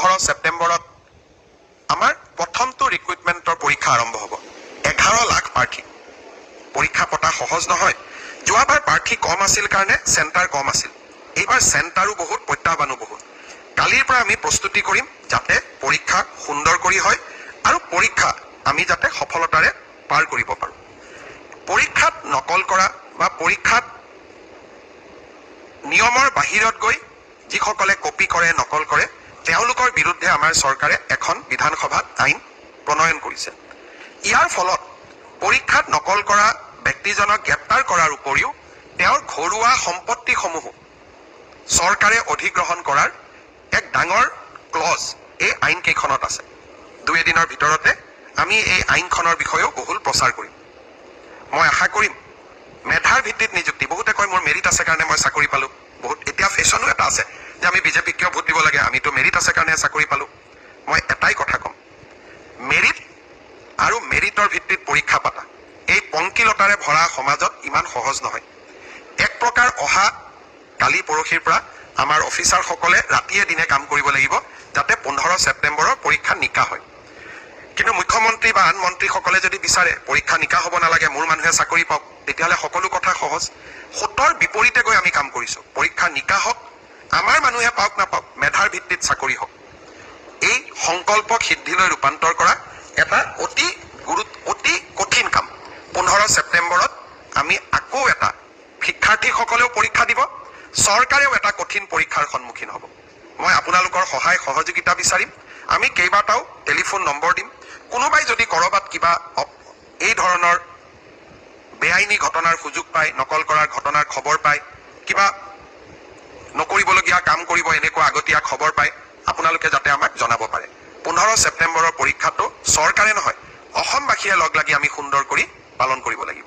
15 ছেপ্টেম্বৰত আমাৰ প্ৰথমটো ৰিক্ৰুইটমেণ্টৰ পৰীক্ষা আৰম্ভ হ'ব। 11 লাখ প্ৰাৰ্থী। পৰীক্ষা পতা সহজ নহয়। যোৱাবাৰ প্ৰাৰ্থী কম আছিল কাৰণে চেণ্টাৰ কম আছিল। এইবাৰ চেণ্টাৰো বহুত, প্ৰত্যাহ্বানো বহুত। কালিৰ পৰা আমি প্ৰস্তুতি কৰিম যাতে পৰীক্ষা সুন্দৰ কৰি হয় আৰু পৰীক্ষা আমি যাতে সফলতাৰে পাৰ কৰিব পাৰোঁ। পৰীক্ষাত নকল কৰা বা পৰীক্ষাত নিয়মৰ বাহিৰত গৈ যিসকলে কপি কৰে, নকল কৰে, তেওঁলোকৰ বিৰুদ্ধে আমাৰ চৰকাৰে এখন বিধানসভাত আইন প্ৰণয়ন কৰিছে। ইয়াৰ ফলত পৰীক্ষাত নকল কৰা ব্যক্তিজনক গ্ৰেপ্তাৰ কৰাৰ উপৰিও তেওঁৰ ঘৰুৱা সম্পত্তিসমূহো চৰকাৰে অধিগ্ৰহণ কৰাৰ এক ডাঙৰ ক্লজ এই আইনকেইখনত আছে। দুই এদিনৰ ভিতৰতে আমি এই আইনখনৰ বিষয়েও বহুল প্ৰচাৰ কৰিম। মই আশা কৰিম, মেধাৰ ভিত্তিত নিযুক্তি। বহুতে কয়, মোৰ মেৰিট আছে কাৰণে মই চাকৰি পালোঁ। বহুত এতিয়া ফেশ্বনো এটা আছে যে আমি বিজেপিক কিয় ভোট দিব লাগে, আমিতো মেৰিট আছে কাৰণে চাকৰি পালোঁ। মই এটাই কথা ক'ম, মেৰিট আৰু মেৰিটৰ ভিত্তিত পৰীক্ষা পাতা এই পংকিলতাৰে ভৰা সমাজত ইমান সহজ নহয়। এক প্ৰকাৰ অহা কালি পৰহিৰ পৰা আমাৰ অফিচাৰসকলে ৰাতিয়ে দিনে কাম কৰিব লাগিব যাতে 15 ছেপ্টেম্বৰৰ পৰীক্ষা নিকা হয়। কিন্তু মুখ্যমন্ত্ৰী বা আন মন্ত্ৰীসকলে যদি বিচাৰে পৰীক্ষা নিকা হ'ব নালাগে, মোৰ মানুহে চাকৰি পাওক, তেতিয়াহ'লে সকলো কথা সহজ। সোঁতৰ বিপৰীতে গৈ আমি কাম কৰিছোঁ। পৰীক্ষা নিকা হওক, আমাৰ মানুহে পাওক নাপাওক, মেধাৰ ভিত্তিত চাকৰি হওক, এই সংকল্পক সিদ্ধিলৈ ৰূপান্তৰ কৰা এটা অতি কঠিন কাম। 15 ছেপ্টেম্বৰত আমি আকৌ এটা, শিক্ষাৰ্থীসকলেও পৰীক্ষা দিব, চৰকাৰেও এটা কঠিন পৰীক্ষাৰ সন্মুখীন হ'ব। মই আপোনালোকৰ সহায় সহযোগিতা বিচাৰিম। আমি কেইবাটাও টেলিফোন নম্বৰ দিম। কোনোবাই যদি ক'ৰবাত কিবা এই ধৰণৰ বেআইনী ঘটনাৰ সুযোগ পায়, নকল কৰাৰ ঘটনাৰ খবৰ পায়, কিবা নকৰিবলগীয়া কাম কৰিব এনেকুৱা আগতীয়া খবৰ পায়, আপোনালোকে যাতে আমাক জনাব পাৰে। 15 ছেপ্টেম্বৰৰ পৰীক্ষাটো চৰকাৰে নহয়, অসমবাসীয়ে লগ লাগি আমি সুন্দৰ কৰি পালন কৰিব লাগিব।